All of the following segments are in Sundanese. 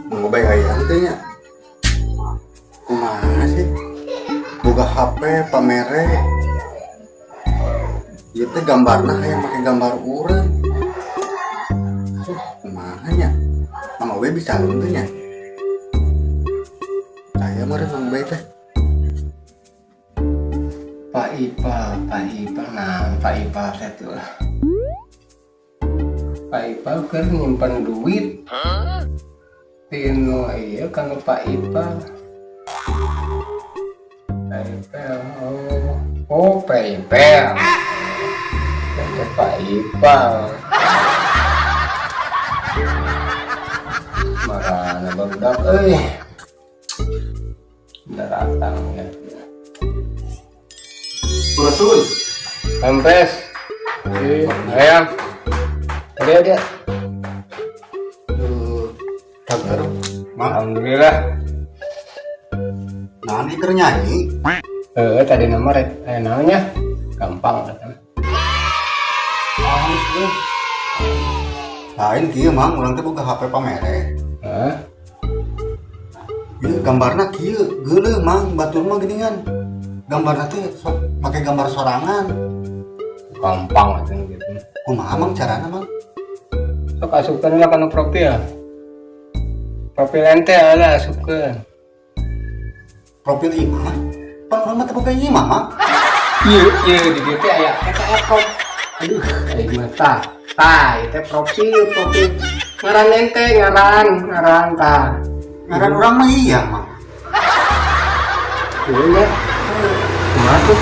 Mau baik aya teh nya. Kumaha sih? Boga HP pamere. Ieu teh gambarna hayang make gambar urang. Kumaha nya? Mang Obey bisa henteu nya? Saya meureun Mang Obey teh. Pak Ipal, Pak Ipal, nah Pak Ipal teh tuh. Pak Ipal keur nyimpan duit. Tino iya kan Pak Ipal. Pak Ipal, oh, oh PayPal. Itu Pak Ipal. Marana barudak euy. Datang ya. Rasul. Kempes. Ayam. Ada ada. Kabar, Mang. Alhamdulillah. Nah, ini keur nyanyi. Tadi nomor namanya gampang kan. Halus euy. Lain kieu, Mang, urang teh boga HP pamere. Hah? Ieu gambarna kieu, geuleuh, Mang, batur mah geuningan. Gambarna teh sok make gambar sorangan. Gampang atuh gitu. Kumaha, Mang, carana, Mang? Sok asupkeun lah kana profil. Profil ente lah asupkeun. Profil imah? Pan urang mah teu boga imah, Mang. Ieu ieu di dieu teh aya eta aya prop. Aduh, aing mah tah. Tah, ieu teh profil, profil. Ngaran ente, ngaran, ngaran tah. Ngaran urang mah iya, Mang. Ieu nya. Kumaha tuh?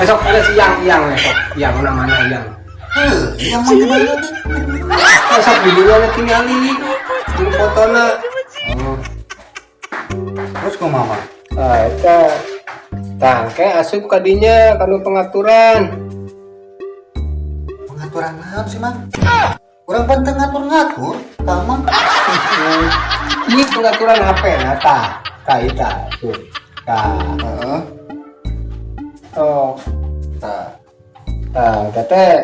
Besok ada si Yang, Yang besok. Yang namanya Yang. Heuh, iya Mang di mana teh? Besok di dinya na tingali. Di fotona. Oh. Terus kumaha, Mang? Ah, eta. Tah, kayak asup kadinya kanu pengaturan. Pengaturan naon sih, Mang? Urang pan teu ngatur-ngatur, tah, Mang. Ini pengaturan HP nah tah. Tah ieu tah, tuh. Tah. Heeh. Oh, Tah. tah eta teh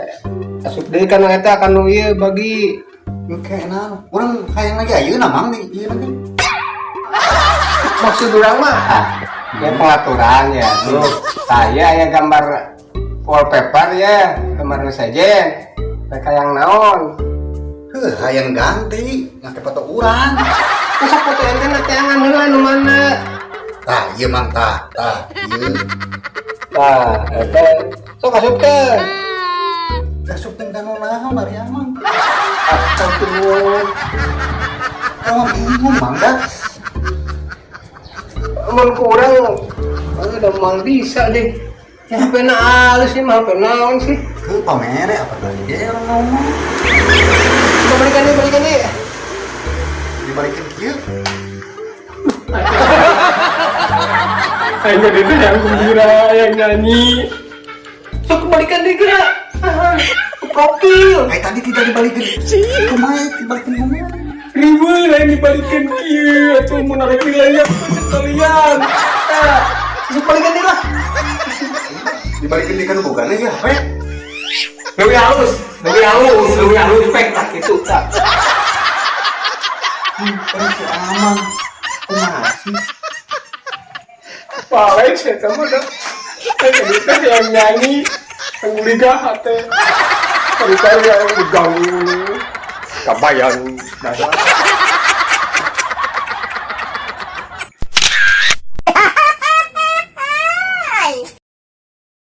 asup deui kana eta kanu ieu bagi Engke naon? Urang hayang lagi ayeuna, Mang, di ieu lagi. Maksud urang mah ah, ya pengaturan ya tuh. Tah ya aya gambar wallpaper ya, gambar nu sejen. Mereka yang naon? Heuh, hayang ganti, ngake foto urang. Masa foto ente na teangan heula nu mana? Tah, ieu, Mang, tah, tah, ieu. Tah, eta sok asupkeun. Asup teh kanu naon bari Mang? Astagfirullah. Oh, bingung, Mang, dah. Mun kurang, udah mal bisa deh. Ya HP na alus sih, mah HP naon sih? Heuh, pamere apa tadi ge urang ngomong. Coba balikan deh, balikan deh. Dibalikin kieu. Ayo itu yang gembira, yang nyanyi. Sok kebalikan deh gerak. Ke profil. Kayak tadi tidak dibalikin. Kumaha dibalikin kumaha? Ribu lain dibalikin kieu, atuh mau narik nilainya sekalian. Nah, sok balikan deh lah. Dibalikin di kan bukannya ya, HP. Lebih halus, lebih halus, lebih halus pek lah gitu tak. Si Amang. Kumaha sih? Paling saya mah udah kayak gitu yang nyanyi, yang liga hati. Kali-kali yang diganggu. Kabayan. Nah.